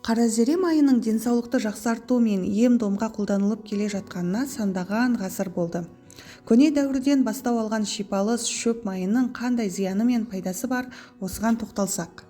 Қара зере майының денсаулықты жақсарту мен ем-домға қолданылып келе жатқанына сандаған ғасыр болды. Көне дәуірден бастау алған шипалы шөп майының қандай зияны мен пайдасы бар, осыған тоқталсақ.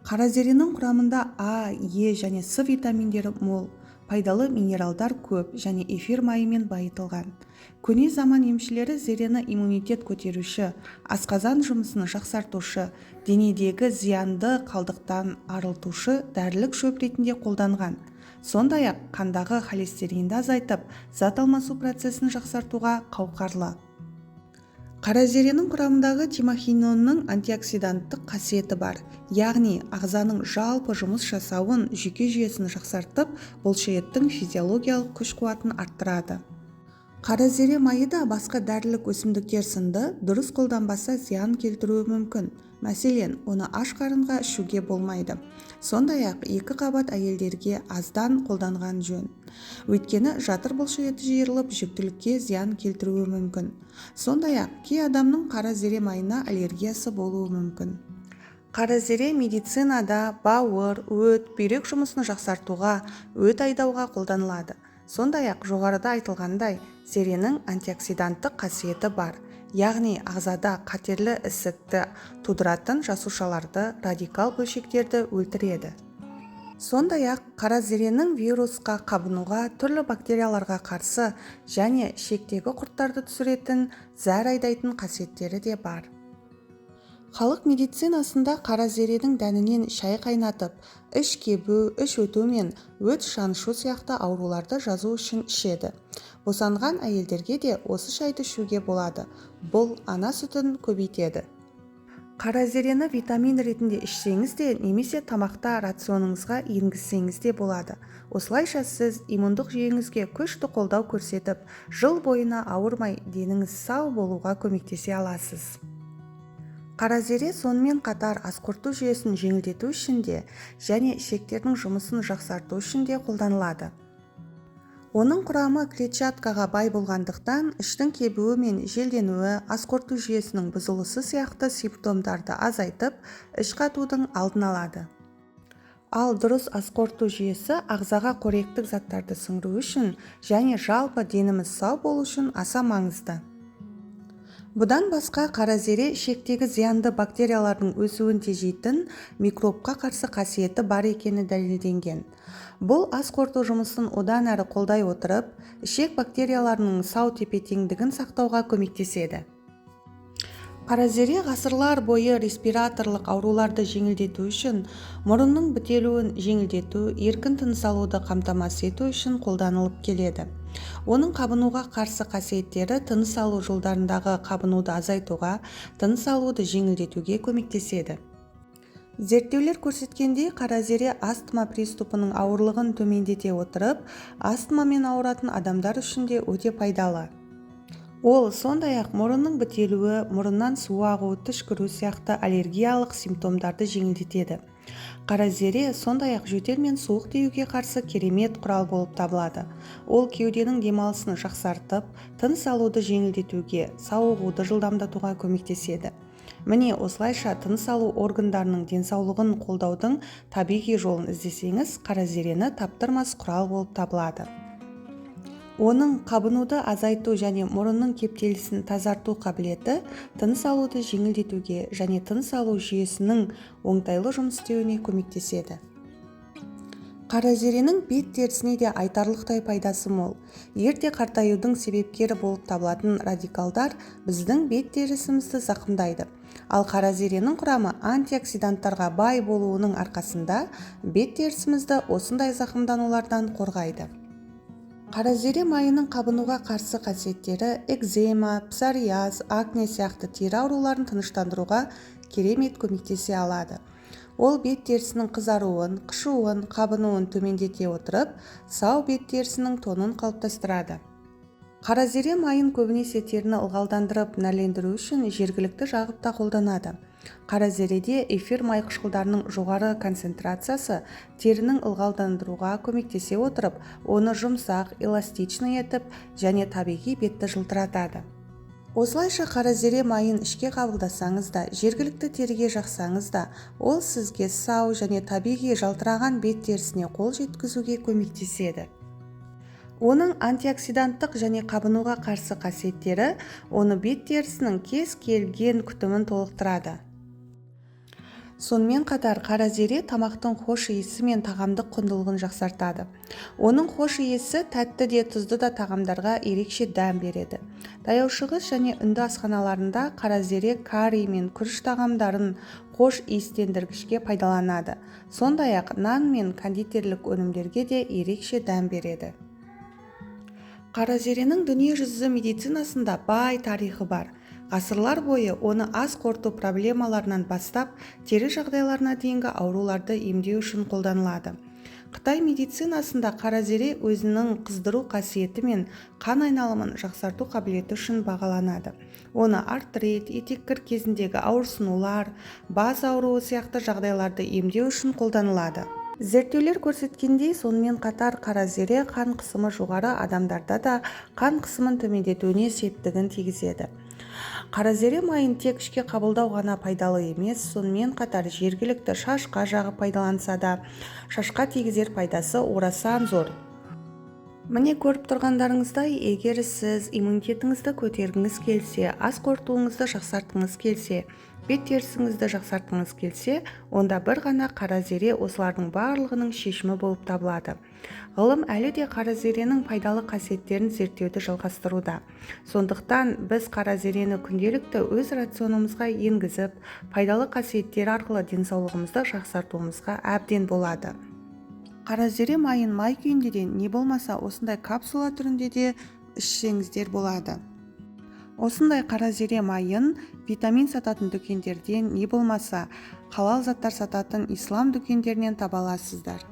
Қара зеренің құрамында А, Е және С витаминдері мол, пайдалы минералдар көп және эфир майымен байытылған. Көне заман емшілері зерені иммунитет көтеруші, асқазан жұмысын жақсартушы, денедегі зиянды қалдықтан арылтушы дәрілік шөп ретінде қолданған. Сондай-ақ қандағы холестеринді азайтып, зат алмасу процесін жақсартуға қауқарлы. Қара зеренің құрамындағы тимохинонның антиоксиданттық қасиеті бар, яғни ағзаның жалпы жұмыс жасауын, жүйке жүйесін жақсартып, бұлшықеттің физиологиялық күш-қуатын арттырады. Қара зере майы да басқа дәрілік өсімдіктер сынды дұрыс қолданбаса зиян келтіруі мүмкін. Мәселен, оны аш қарынға ішуге болмайды. Сондай-ақ екі қабат әйелдерге аздан қолданған жөн. Өйткені жатыр бұлшықеті жиырылып, жүктілікке зиян келтіруі мүмкін. Сондай-ақ кей адамның қара зере майына аллергиясы болуы мүмкін. Қара зере медицинада бауыр, өт, бүйрек жұмысын жақсартуға, өт айдауға қолданылады. Сондай-ақ жоғарыда айтылғандай, зеренің антиоксиданттық қасиеті бар, яғни ағзада қатерлі ісікті тудыратын жасушаларды, радикал бөлшектерді өлтіреді. Сондай-ақ қара зеренің вирусқа, қабынуға, түрлі бактерияларға қарсы және ішектегі құрттарды түсіретін, зәр айдайтын қасиеттері де бар. Халық медицинасында қара зеренің дәнінен шай қайнатып, іш кебу, іш өту мен өт шаншу сияқты ауруларды жазу үшін ішеді. Босанған әйелдерге де осы шайды ішуге болады. Бұл ана сүтін көбейтеді. Қара зерені витамин ретінде ішсеңіз де немесе тамақта рационыңызға енгізсеңіз де болады. Осылайша сіз иммундық жүйеңізге күшті қолдау көрсетіп, жыл бойына ауырмай, деніңіз сау болуға көмектесе аласыз. Қара зере сонымен қатар ас қорыту жүйесін жеңілдету үшін де және ішектердің жұмысын жақсарту үшін де қолданылады. Оның құрамы клетчаткаға бай болғандықтан, іштің кебуі мен желденуі, ас қорыту жүйесінің бұзылысы сияқты симптомдарды азайтып, іш қатудың алдын алады. Ал дұрыс ас қорыту жүйесі ағзаға қоректік заттарды сіңіру үшін және жалпы деніміз сау болу үшін аса маңызды. Бұдан басқа қара зере ішектегі зиянды бактериялардың өсуін тежейтін микробқа қарсы қасиеті бар екені дәлелденген. Бұл ас қорыту жұмысын одан әрі қолдай отырып, ішек бактерияларының сау тепе-теңдігін сақтауға көмектеседі. Қара зере ғасырлар бойы респираторлық ауруларды жеңілдету үшін, мұрынның бітелуін жеңілдету, еркін тыныс алуды қамтамасыз ету үшін қолданылып келеді. Оның қабынуға қарсы қасиеттері тыныс алу жолдарындағы қабынуды азайтуға, тыныс алуды жеңілдетуге көмектеседі. Зерттеулер көрсеткендей, қара зере астма приступының ауырлығын төмендете отырып, астмамен ауыратын адамдар үшін де өте пайдалы. Ол сондай-ақ мұрынның бітелуі, мұрыннан су ағу, түшкіру сияқты аллергиялық симптомдарды жеңілдетеді. Қара зере сондай-ақ жөтел мен суық тиюге қарсы керемет құрал болып табылады. Ол кеуденің демалысын жақсартып, тыныс алуды жеңілдетуге, сауығуды жылдамдатуға көмектеседі. Міне осылайша тыныс алу органдарының денсаулығын қолдаудың табиғи жолын іздесеңіз, қара зерені таптырмас құрал болып табылады. Оның қабынуды азайту және мұрынның кептелісін тазарту қабілеті тыныс алуды жеңілдетуге және тыныс алу жүйесінің оңтайлы жұмыс істеуіне көмектеседі. Қара зеренің бет терісіне де айтарлықтай пайдасы мол. Ерте қартаюдың себепкері болып табылатын радикалдар біздің бет терісімізді зақымдайды. Ал қара зеренің құрамы антиоксиданттарға бай болуының арқасында бет терісімізді осындай зақымданулардан қорғайды. Қара зере майының қабынуға қарсы қасиеттері экзема, псориаз, акне сияқты тері ауруларын тыныштандыруға керемет көмектесе алады. Ол бет терісінің қызаруын, қышуын, қабынуын төмендете отырып, сау бет терісінің тонын қалыптастырады. Қара зере майын көбінесе теріні ылғалдандырып, нәрлендіру үшін жергілікті жағып та қолданады. Қара зереде эфир май қышқылдарының жоғары концентрациясы терінің ылғалдандыруға көмектесе отырып, оны жұмсақ, эластичный етіп және табиғи бетті жылтыратады. Осылайша қара зере майын ішке қабылдасаңыз да, жергілікті теріге жақсаңыз да, ол сізге сау және табиғи жалтыраған бет терісіне қол жеткізуге көмектеседі. Оның антиоксиданттық және қабынуға қарсы қасиеттері оны бет терісінің кез келген күтімін толықтырады. Сонымен қатар қара зере тамақтың хош иісі мен тағамдық құндылығын жақсартады. Оның хош иісі тәтті де, тұзды да тағамдарға ерекше дәм береді. Таяу Шығыс және Үнді асханаларында қара зере карри мен күріш тағамдарын хош иістендіргішке пайдаланады. Сондай-ақ нан мен кондитерлік өнімдерге де ерекше дәм береді. Қара зеренің дүниежүзі медицинасында бай тарихы бар. Ғасырлар бойы оны ас қорыту проблемаларынан бастап, тері жағдайларына дейінгі ауруларды емдеу үшін қолданылады. Қытай медицинасында қара зере өзінің қыздыру қасиеті мен қан айналымын жақсарту қабілеті үшін бағаланады. Оны артрит, етеккір кезіндегі ауырсынулар, бас ауруы сияқты жағдайларды емдеу үшін қолданылады. Зерттеулер көрсеткендей, сонымен қатар қара зере қан қысымы жоғары адамдарда да қан қысымын төмендетуіне септігін тигізеді. Қара зере майын тек ішке қабылдау ғана пайдалы емес, сонымен қатар жергілікті шашқа жағып пайдаланса да, шашқа тигізер пайдасы орасан зор. Міне, көріп тұрғандарыңыздай, егер сіз иммунитетіңізді көтергіңіз келсе, ас қорытуыңызды жақсартқыңыз келсе, бет терісіңізді жақсартқыңыз келсе, онда бір ғана қара зере осылардың барлығының шешімі болып табылады. Ғылым әлі де қара зеренің пайдалы қасиеттерін зерттеуді жалғастыруда. Сондықтан біз қара зерені күнделікті өз рационымызға енгізіп, пайдалы қасиеттері арқылы денсаулығымызды жақсартуымызға әбден болады. Қара зере майын май күйінде де, не болмаса осындай капсула түрінде де ішсеңіздер болады. Осындай қара зере майын витамин сататын дүкендерден, не болмаса халал заттар сататын ислам дүкендерінен таба аласыздар.